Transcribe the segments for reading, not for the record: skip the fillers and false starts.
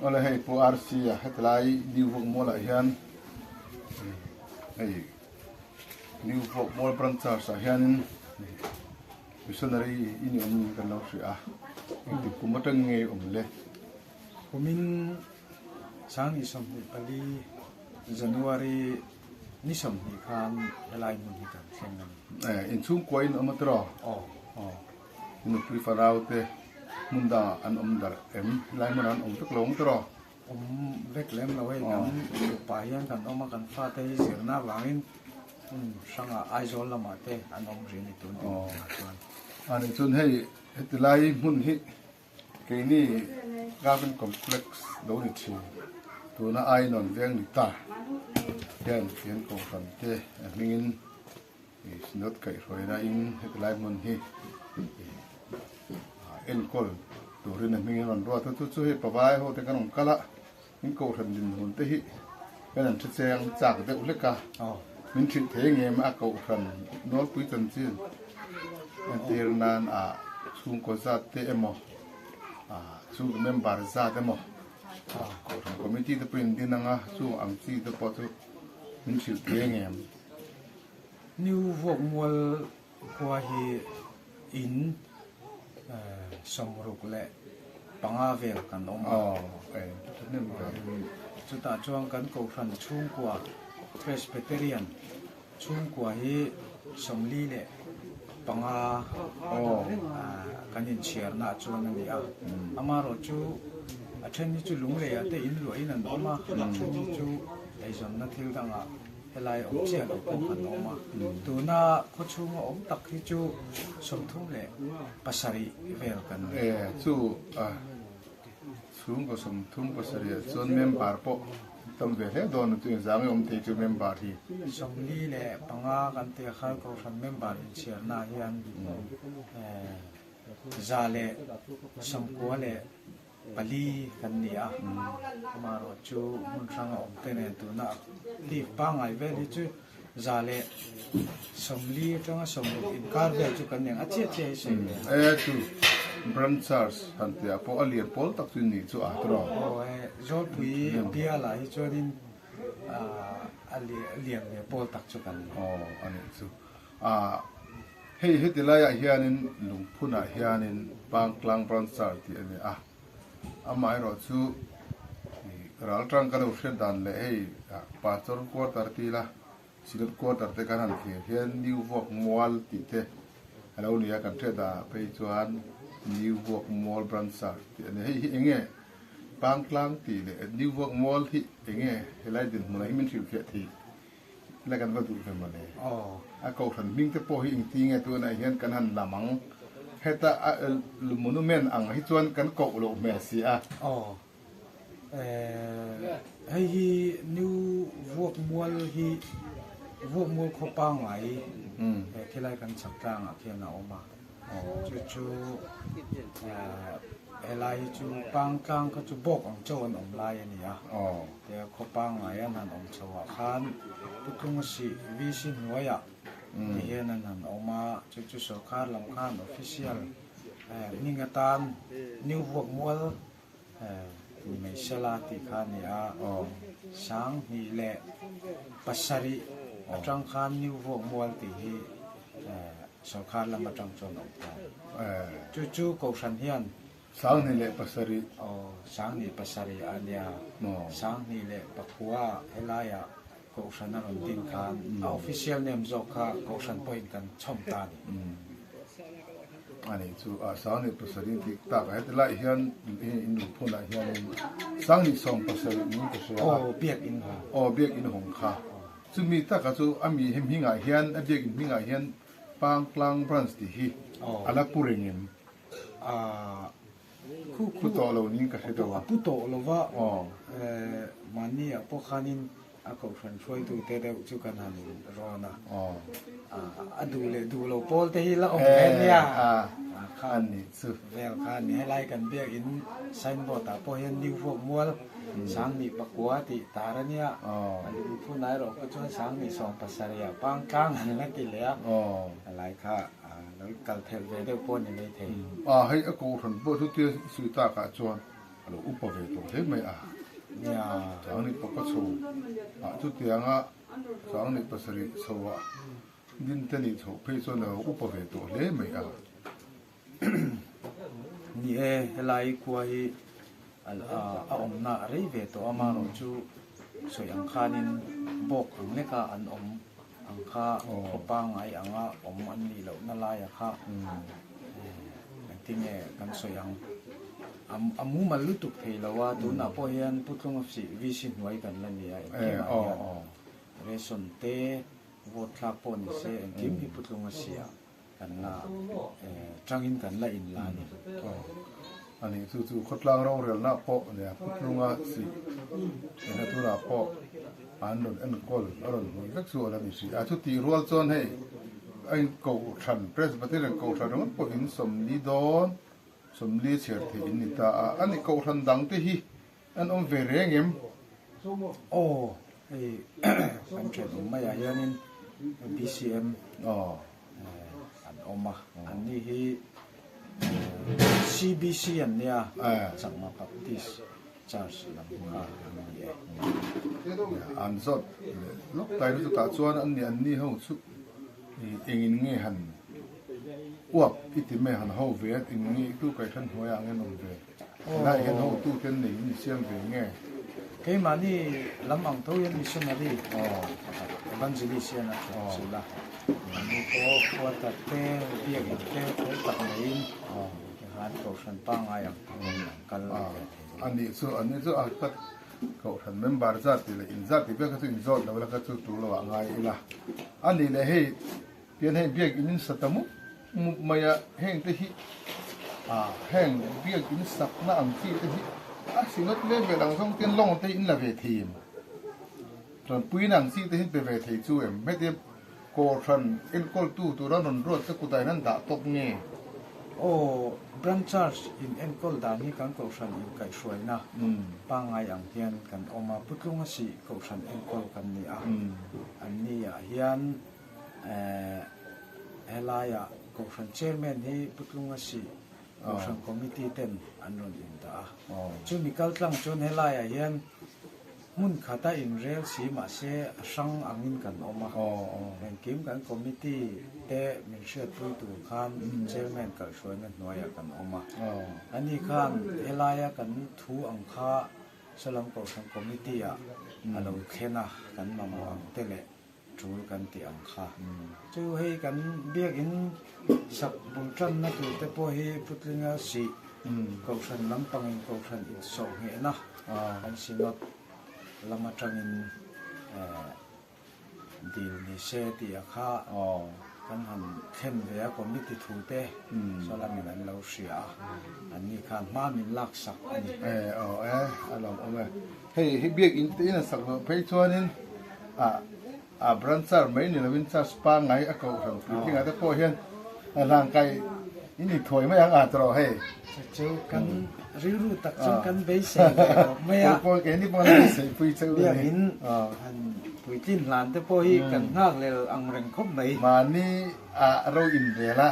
Awle hei Pu RC a hetilai New Vawk Mall ah hian hei New Vawk Mall Branch Church ah hianin Missionary i ni awm niin kan lo hria a, engtik kum atang nge i awm le? Kumin 2024 January ni 20 khan helai hmun hi kan thleng a ni. Inchhungkua in awm a tiraw? Aw. Aw. Nupui farau te hmun dangah an awm darh em? Helai hmunah an awm vek lo ang tiraw? Awm vek lem lo hei kan nupa hian kan awm a, kan fate hi zirna avangin hmun hrangah Aizawl lamah te an awm rih a ni tun tih hmunah chuan. A nih chuan hei heti lai hmun hi keini Garden Complex lo ni thin tuna Ainawn veng ni ta hian thian kohhran te a hmingin Synod kaihhruaina in heti lai hmun hi enkawl turin a hming rawn ruat a, chu chu hei pavai ho te kan rawn kal a, in kohhran dinhmun te hi kan han hre cheng chak deuh hlek a, min hrilh thei ngem a kohhran nawlpui chanchin entir nan a chhungkaw zat te emaw chhungkaw member zat emaw kohhran committee te pawh in din anga chung ang chi te pawh chu min hrilh thei ngem. New Vuakmual khua hi in 65 vel kan awm a. Chutah chuan kan Kohhran chhungkua Presbyterian chhungkua hi 45 kan inchhiarna chuan a ni a. Amaherawhchu a then hi chu Lungleiah te in luahin an awm a, a then hi chu eizawnna thil dangah Helai awm chiah lo pawh kan awm a, tuna khawchhunga awm tak hi chu 37 vel kan ni. E, chu a chhungkaw 37 ah chuan member pawh tam ve hle dawn a, chu inzang i awm thei chu member hi. 45 kan tih a khan Kohhran member inchhiarna hian 194 kan ni a, amaherawh chu hmun hranga awm te nen tuna leave pangngai vel hi chu 140 atanga 60 inkar vel chu kan ni ang, a chiah chiah hi sawi ve. E chu Branch Church han tih ah pawh a lian pawl tak chu ni chu a tawh. Aw e, Zawlpui bial ah hi chuanin a lian ve pawl tak chu kan ni. Aw a nih chu. A Hei heti laiah hianin lungphunah hianin Pangklang Branch Church tih a ni a, amaherawh chu ral tang ka lo hriat dan leh hei Pastor Quarter ti ila Synod Quarter te kan han thlir hian New Vuak Mual tih te a lo ni a, kan hriat danah phei chuan New Vuak Mual Branch Church tih a ni. Hei hi eng nge Pangklang tih leh New Vuak Mual hi eng nge helai dinhmunah hi min hrilhfiah thei? La kan va duh ve mawle. A kohhran hming te pawh hi engti nge tunah hian kan han lam ang. Heta a monument ang hi chuan kan koh loh hmel si a. Aw. Hei hi New Vuakmual hi Vuakmual khaw pangngai khilai kan chhak tlangah khian a awm a. Chu chu helai hi chu pangtlang kha chu bawk ang chauh an awm lai a ni a. Tia khaw pangngai an han awm chho ah khan Putlung a sih VC hnuaiah ti hian an han awm a, chu chu sorkar lam khan official hming atan New Vuakmual ni mai sela tih kha a ni a. 2007 atang khan New Vuakmual tih hi Sorkar lam atang chuan awm ta. Chu chu Kohhran hian. 2007. Aw, 2007 a nia. 2009 helaiah Kohhran a rawn din khan a official name zawk kha Kohhran pawhin kan chhawm ta a ni. A nih chu, a 2007 tih tak ah heti lai hian in lungphunah hianin 2017 niin ka hria a. Aw, biakinn hawng. Aw, biakinn hawng kha. Chumi taka chu a mi hi hmingah hian a biakinn hmingah hian Pangklang Branch tih hi a la pu reng em? Pu tawh lo niin ka hre deuh a. A pu tawh lo va, mahni ah pawh khanin a kohhran hruaitute deuh chu kan han rawn a, a duh leh duh lo pawl te hi la awm ve nia. A nih chu. Vel kha a ni. Helai kan biakinn signboard ah pawh hian New Vuakmual 2009 tih tar a nia. A lungphun erawh kha chuan 2017 ah Pangtlang an la ti leh a. Helai kha lo kal thelh ve deuh pawh a ni mai thei. A hei a kohhran pawh chu tia sawi takah chuan. A lo upa ve tawh hle mai a. Nia, Changni paka chho ah chutianga Changni pasarih chho ah dinte nih chhoh phei chuan a lo upa ve tawh hle mai a. Ni e, helai khua hi a awmna a rei ve tawh a, amaherawh chu sawi ang khanin bawk ang leka an awm ang kha khaw pangngai anga awm an nih lohna laia kha engtinge kan sawi ang. A mumal lutuk thei lo a, tunah pawh hian Pu Tlunga VC hnuai kan la ni a, engkimah hian ration te, vote thlak pawh ni se engkim hi Pu Tlunga siah kan la tangin kan la in la a ni. A nih chu chu khawtlang rorelna pawh nia Pu Tlunga sih ena tunah pawh an rawn enkawl a rawn hmuh vek chu a la ni hrih a. Chutih rual chuan hei a in kohhran Presbyterian kohhran ringawt pawh in sawmli dawn sawmli chhiar theih in ni ta a. A ni kohhran dang te hi an awm ve reng em? Aw hei kan thenawm maiah hianin BCM an awm a, anni hi CBC an nia, Chakma Baptist Church lam kha an ni e. An zawt leh lawk tai lutuk tah chuan an ni anni ho chu engin nge han uap i ti mai han ho ve a, eng nge i tu kaihhran hnuaiah ang en awm ve. Helai hian hotu ten nei in siam ve nge? Keimahni lam ang tho hian missionary evangelist hian a thawk chilh a, mahni pawh quarter te, biakin te fel tak neiin tikhan kohhran pangngai ang tho in an kal ve thei. A nih chu, a nih chu a ka kohhran member zat tih leh inzat tih vel kha chu inzawt lo ila kha chu tul lo ah ngai ila. A nih leh hei Tian hei biakinn in sa ta mup mup mai a, heng te hi ah heng biakinn sakna ang chi te hi a sinawt vel vel ang zawng ten lawng te hi in la ve thei em? Tanpuina ang chi te hi in pe ve thei chu em? Heti Kohhran enkawltu tura rawn ruat te kutah hian an dah tawp nge? Aw, Branch Church in enkawl dan hi kan Kohhran inkaihhruaina pangngai ang hian kan awm a, Putlunga sih Kohhran enkawl kan ni a, anni ah hian Helaiah Kohhran Chairman hi Pu Tlunga Sih Kohhran Committee ten an rawn indah a. Chumi kaltlang chuan helaiah hian hmun khata inrel si mahse a hrang angin kan awm a. Engkim kan Committee te min hriatpui tur khan Chairman kalhruaina hnuaiah kan awm a. Ani khan helaia kan thu ang kha Salam Kohhran Committee-ah a lo thlen a, kan mamawh ang te leh tul kan tih ang kha. Chu hei kan biakin sak bul tanna tur te pawh hi Putlinga sih Kohhran lampangin Kohhran insawh nghehna kan Synod lam atangin dil ni se tih a kha kan han thlen ve a committee thu te saw lamin an lo hria a, anni khan hma min lak sak a ni. E aw e a lawm awm e. Hei hi biakinn te in a sak loh phei chuanin a a branch char mai ni lovin church pangngai a kohhran puitlingah te pawh hian a hlangkai in i thuai mai ang a tawh hei. Chu chu kan rilru tak chuan kan beisei ve tawp mai a. Kei pawh keini pawh kan beisei pui cheu a ni. Biakinn han puitlin hlan te pawh hi kan nghakhlel ang reng khawp mai. Mahni a ro in rel a,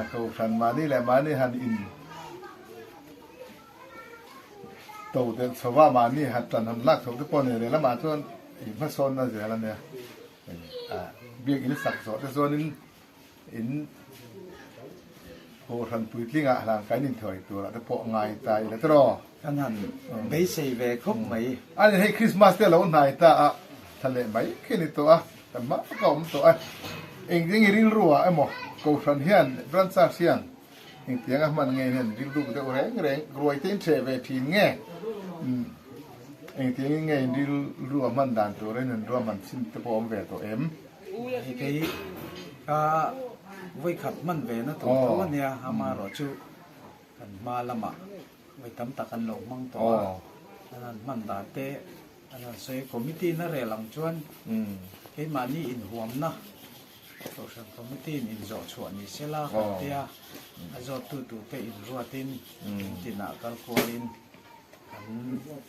a kohhran mahni leh mahni han in. To delh chho a mahni han tan han lak chho te pawh nei leh lamah chuan i hmasawnna zel a nia. Biakinn sak zawh te chuanin in Kohhran puitlingah hlan kain inthuai turah te pawh ngai ta ila tiraw. Kan han beisei ve khawp mai. A ni hei Christmas te a lo hnai ta a, thla leh mai khi a ni tawh a, kan hma ka awm tawh a. Engtin nge rilru ah emaw Kohhran hian Branch Church hian Engtiang a hman nge hian rilru deuh reng reng ruai te in hreh ve thin nge? Engtiang in nge in rilru a hman dan tur in an ruahman chhin te pawh awm ve tawh em? Hei kei ka vawikhat hman ve na tur tho a nia, amaherawh chu kan hma lamah vawi tam tak an lo hmang tawh a, an han hman dan te an han sawi committee na rel ang chuan keimahni inhuamna Kohhran Committee in inzawh chhuah ni se la kan ti a, a zawttu turte inruatin in tinah kal kualin kan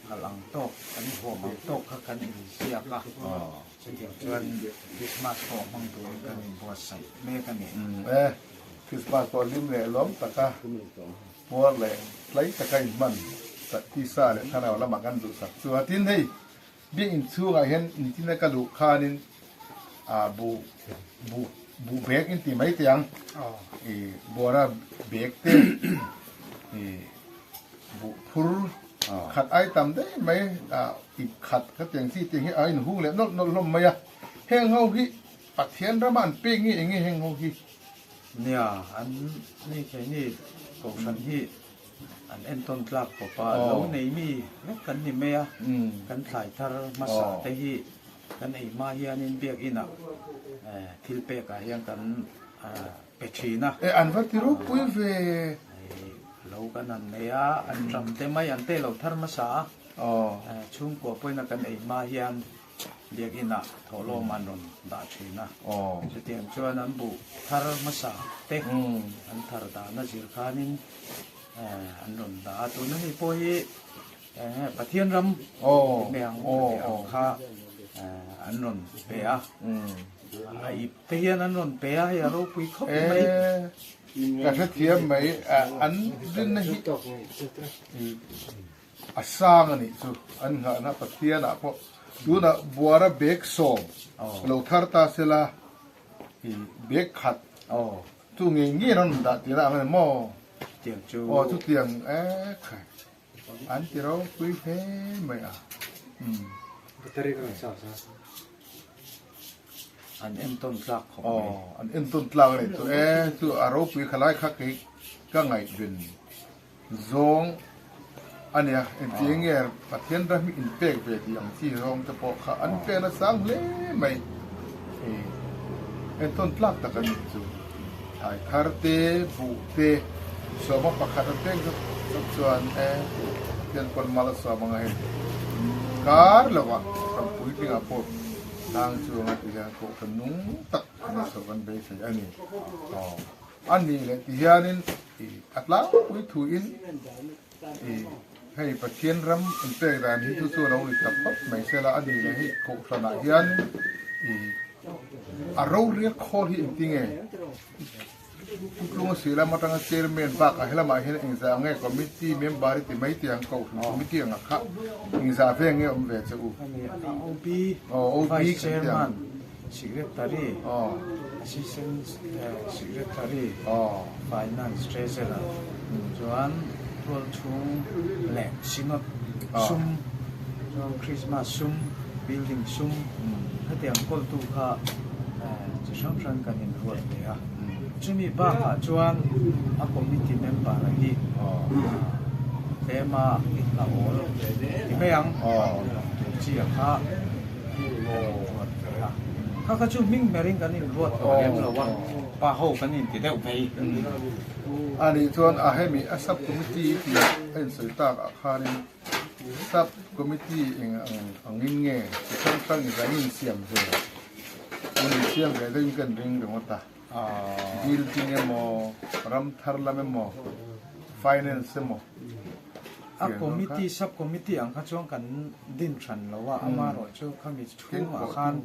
kal ang tawk, kan huam ang tawk kha kan inziak a, chutiang chuan Krismas pawh hmang turin kan inbuatsaih mek a ni. E, Krismas pawh hlim leh lawm taka puar leh tlai taka inhman. Tisa leh thlarau lamah kan duhsak chu a. Tin, hei biakinn chhungah hian nitina ka luh khanin buh buh buh bag in ti mai teh ang, ih buara bag te ih buh phur khat ai tam daih mai ip khat ka tiang chi tiang hi a inhung leh nawlh nawlh hlawm mai a. Heng ho hi Pathian rama an pek nge eng nge heng ho hi? Nia, an ni keini kohhran hi an entawn tlak khawp a, lo nei mi vek kan ni mai a, kan thlai thar hmasa te hi kan ei hma hianin biakinah thil pekah hian kan pe thin a. E, an va ti ropui ve. Lo kan han nei a, an ram te mai an te lo thar hmasa a, chhungkua pawhin a kan ei hma hian Biakinah thawhlawm an rawn dah thin a, chutiang chuan an buh thar hmasa te an thar dahna zir khanin an rawn dah a, tuna mi pawh hi Pathian ram ti mai ang chuti ang kha an rawn pe a, a ip te hian an rawn pe a, hei a ropui khawp mai. Ka hrethiam mai, an rinna hi. A sang a nih chu an nghahna Pathianah pawh tunah buara bag sawm lo thar ta sela i bag khat chu ngei ngei an rawn dah tir a ang a ni maw? Aw chutiang e khai an ti ropui hle mai a. An entawn tlak khawp mai. Aw an entawn tlak a nih chu e chu a ropui khalai kha kei ka ngaihven. Zawng a nia, engti nge Pathian ram hi inpek ve tih ang chi zawng te pawh kha an pen a sang hle mai. Entawn tlak tak a nih chu. Thlai thar te, buh te, sawma pakhat an pek zat zat chuan e Pathian pawn mal a sawm anga hei kar lovah ram puitlingah pawh tlang chuanga ti hian kohhran nung tak an chhoh kan beisei a ni. Aw a nih leh ti hianin A tlangpui thuin hei Pathian ram inpek dan hi chu chu a lo ni tak khawp mai sela a ni leh hei kohhranah hian a roriak khawl hi engti nge Putlunga sih lam atanga chairman bakah helamah hian engzah nge committee member hi ti mai tih ang kohhran committee anga kha engzah veng nge awm ve che u? OB Vice Chairman Secretary, Assistant Secretary, Finance Treasurer chuan tualchhung leh Synod sum chuan Christmas sum, Building sum hetiang kawltu kha chi hrang hrang kan inruat ve a. Chumi bakah chuan a committee member a hi tlema a awl ti mai ang tur chi a kha. Kha kha chu hming berin kan inruat tawh lem lo a, pa ho kan inti deuh phei. A nih chuan a hemi a sub committee tih a insawi tak ah khanin sub committee eng ang angin nge chi hrang hrang in kan insiam ve an insiam ve deuhin kan ring ringawt a, building emaw ram thar lam emaw finance emaw. A committee, sub committee ang kha chuan kan din hran lo a, amaherawh chu khami chhungah khan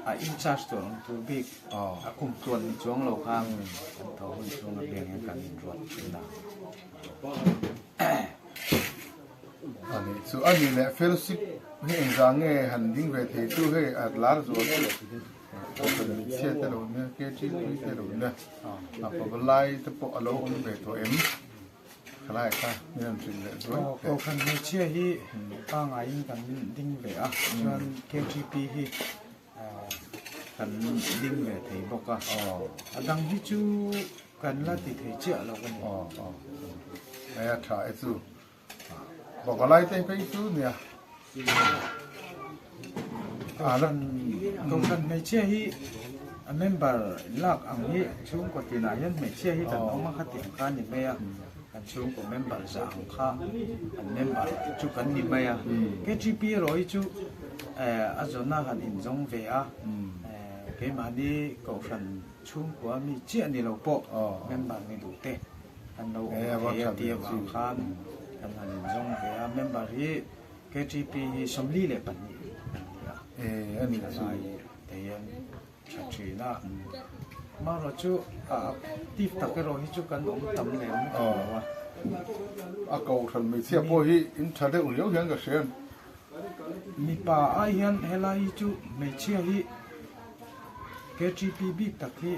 a in charge tur ang tur bik a kum tluan ni chuang lo khan kan tho hun chhung a biang hian kan inruat thin a. A nih chu a nih leh fellowship hi engzah nge han ding ve thei chu hei a lar zual chu. Hmeichhia te lo nia, KTP te lo nia, a pavalai te pawh a lo awm ve tawh em? Khalai kha min rawn hrilh leh duai teh. Kohhran hmeichhia hi pangaiin kan ding ve a, chuan KTP hi kan ding ve thei bawk a, a dang hi chu kan la ti thei chiah lo a ni. Hei a tha e chu. Pavalai te phei chu nia. Kohhran Kohhran hmeichhia hi a member lak ang hi chhungkaw tinah hian hmeichhia hi kan awm a khatiang kha a ni mai a, kan chhungkaw member zah ang kha an member chu kan ni mai a. KTP erawh hi chu a zawna han inzawng ve a, keimahni kohhran chhungkua mi chiah ni lo pawh member ni duh te. Kan lo awm thei a tih avang khan kan han inzawng ve a, member hi KTP hi 42 an ni a, thalai te hian tha thin a, amaherawhchu a active tak erawh hi chu kan awm tam lem lo a. A kohhran hmeichhia pawh hi in tha deuh riau hian ka hria. Mipa ai hian helai hi chu hmeichhia hi KTP bik tak hi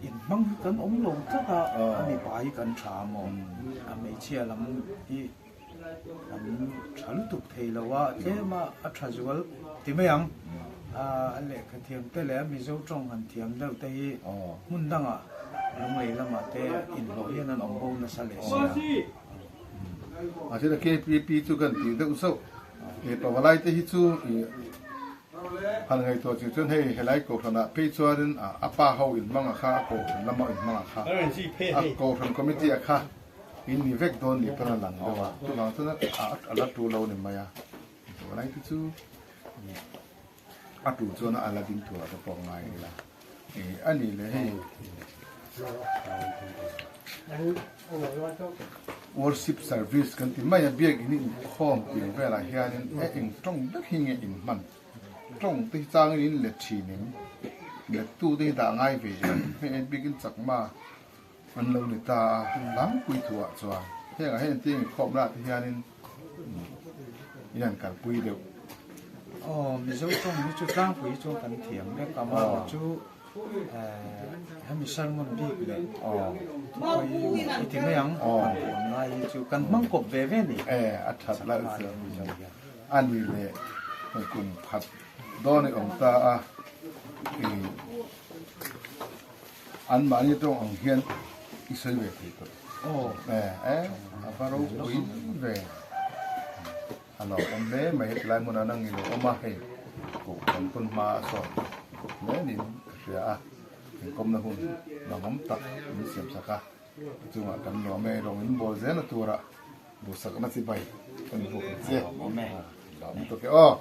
in hmang hi kan awm lo tlat a, a mipa hi kan tha maw? A hmeichhia lam hi kan tha lutuk thei lo a, tlem a a tha zual ti mai ang. A lehkha thiam te leh a Mizo tawng han thiam deuh te hi hmun dangah lunglei lamah te inhlawh hian an awm bo nasa leh si a. Mahse KPP chu kan tih deuh zauh. He pavalai te hi chu i han ngaihtuah chih chuan hei helai kohhranah phei chuanin a pa ho inhmang a kha, a kohhran lama inhmang a kha, a kohhran committee a kha in ni vek dawn nih pawn a lang deuh a. Chuvang chuan a la tu lo ni mai a. Pavalai te chu a tu chuan a la ding turah te pawh ngai ila. A ni le hei. Worship service kan ti mai a, biakinn hi inkhawm tih velah hianin e eng tawng ber hi nge inhman? Tawng te hi changin in let thin em? Lettu te hi dah ngai ve em? Hei en bikin chakma an lo ni ta a, tlangpui thuah chuan hengah hian engtin inkhawmna ah te hianin in han kalpui deuh. Aw, Mizo tawng hi chu tlangpui chuan kan thiam vek a, mahni chu Hemi sermon bik leh thupui i ti mai ang kan puan lai hi chu kan hmang kawp ve ve ni. E a that lai chu a ni leh kum khat dawn i awm ta a i an mahni tawng ang hian i sawi ve thei tawh. E e a va ropui ve. A lo awm hle mai hetilai hmunah nang i lo awm a hei kohhran pawn hma a sawn hle niin ka hria a inkawmna hun hlauhawm tak min siam sak a chungah kan nuam e rawng in bawl zel a turah duhsakna chibai kan buk ang che hlauhawm tuk e aw.